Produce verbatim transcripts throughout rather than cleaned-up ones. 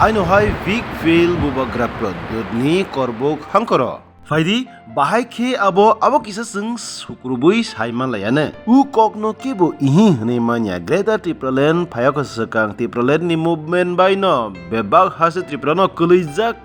Aino hai big fail Bubagra Pradyut ni Korbuk Hangkoro. Phaidi, bahai khe abo, abo kisa chwng sukrubui sai manlaiya ne. U kokno kebo ihi hwnwi manya, Greater Tipraland phayokha swkang Tipraland ni movement bai no bebak haste Tripura no kwlwijak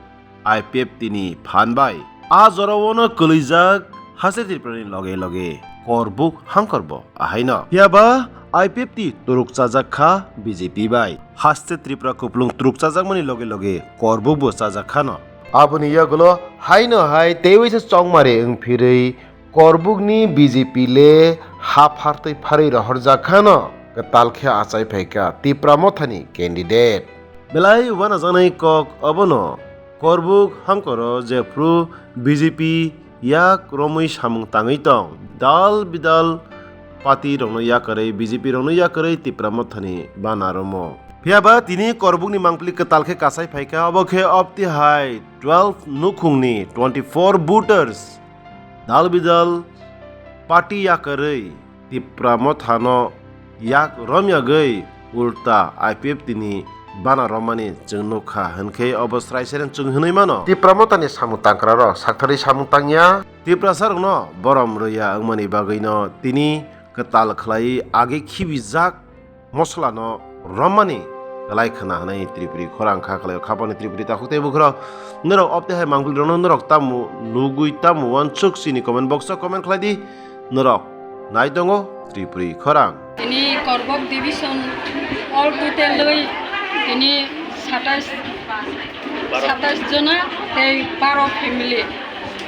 I P F T ni phan bai. A jorao no kwlwijak haste Tripura ni loge loge Korbuk Hangkor bo ahaino. Phiya ba I P F T turuk chajak kha B J P bai. Haste Tripura kuplung turuk chajakmani loge loge Korbuk bo chajak khano. Aboni yagulo haino hai teiwaisa chongmari wng phirwi Korbukni B J P le ha phartwi pharwi rohorjak khano kwtal khe achai phaikha Tipra Mothani candidate. Belai uanajaknai kok obono Korbuk Hangkoro jephru B J P yak romwi samung tangwi tong, dal bidal party rokno yakarwi, B J P rokno yakarwi Tipra Mothani bana romo. Phiya ba tini Korbukni mangpili kwtal khe kasai phaikha, obo khe opti hai twelve nukhungni twenty four voters dal bidal party yakarwi Tipra Mothano yak romyagwi ulta I P F T ni bana romani chwng nukha, hwnkhe obo srai srai chwng hwnwi mano. Tipra Mothani samung tangkrarok sakthari samung tangya. Tiprasarokno borom rwya wngmani bagwino tini kwtal khlaiwi agi khibijak moslano romani kwlai khna hwnwi Tripuri khorang kha khlaio. Khapangni Tripuri takhuk tei bukhurok norok opte hai mangpili rokno norok tamo nugwi tamo uansuk chini comment box o comment khlai di. Norok nai tongo Tripuri khorang. Tini Korbok division all total oi tini satais, satais jona tei baro family.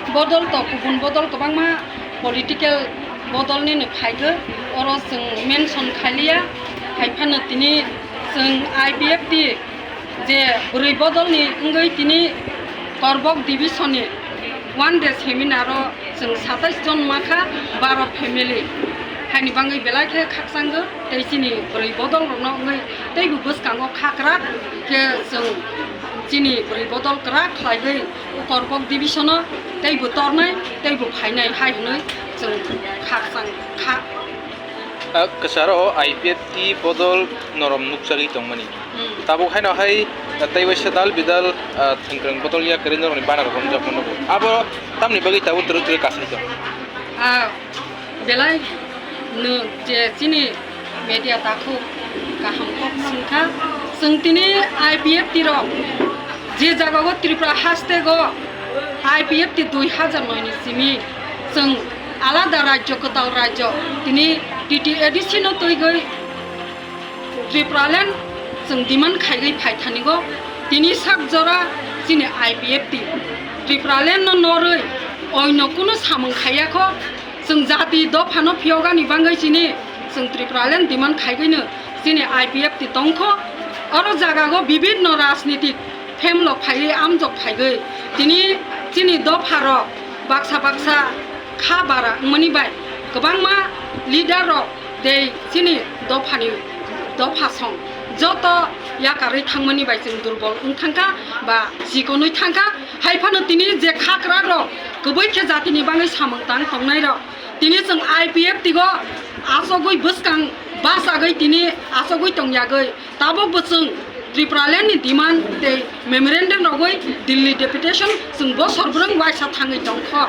Bodol to kubun bodol kwbangma political bodol nini phaigo, oro chwng mention khailiya, hai phano tini chwng I P F T je bwrwi bodolni wngwi tini Korbok division ni one day seminar o chwng satais jon makha, baro family, haini bangwi belai khe khakchanggo tei chini bwrwi bodol rokno wngwi teibo bwskango khakrak khe chwng chini bwrwi bodol kwrak khlaiwi Korbok division o teibo tornai teibo phainai hai hwnwi chwng khakchang kha. Ah, kwcharo I P F T bodol norom nukjagwi tongmani. Hmm. Tabuk haino hai, ah, tei waisa dal bidal, ah, thwngkwrwng bodol yakarwi norokni bana rok romjakma nugo. Abo tamni bagwi tabuk twrwk twrwk kasai tong? Ah, belai no je chini media takhuk kaham kok swngkha. Chwng tini I P F T rok je jagao Tripura hasteo I P F T dui hajar noi ni simi chwng alada rajyo, kwtal rajyo, tini T T A D C no twigwi Tripuraland chwng demand khaigwi phaithanigo. Tini sak jora chini I P F T Tripuraland no norwi oino kunu samung khaiyakho. Chwng jati dophano phiyogani bangwi chini chwng Tripuraland demand khaigwino chini I P F T tongkho. Oro jagao bibinno rajnitik phemlok phaiwi amjok phaigwi tini chini dopharok baksa baksa kha bara wngmani bai kwbangma leader rok tei chini dophani dopha song joto yakarwi thangmani bai chwng durbol wng thangkha ba chikonwi thangkha. Hai phano tini je khakra rok kwbwi khe jatini bangwi samung tang tongnai rok tini chwng I P F T go achogwi bwskang bachagwi tini achogwi tongyagwi. Tabuk bo chwng Tripuraland ni demand tei memorandum rogwi Delhi deputation chwng bosor bwrwng waisa thangwi tongkho.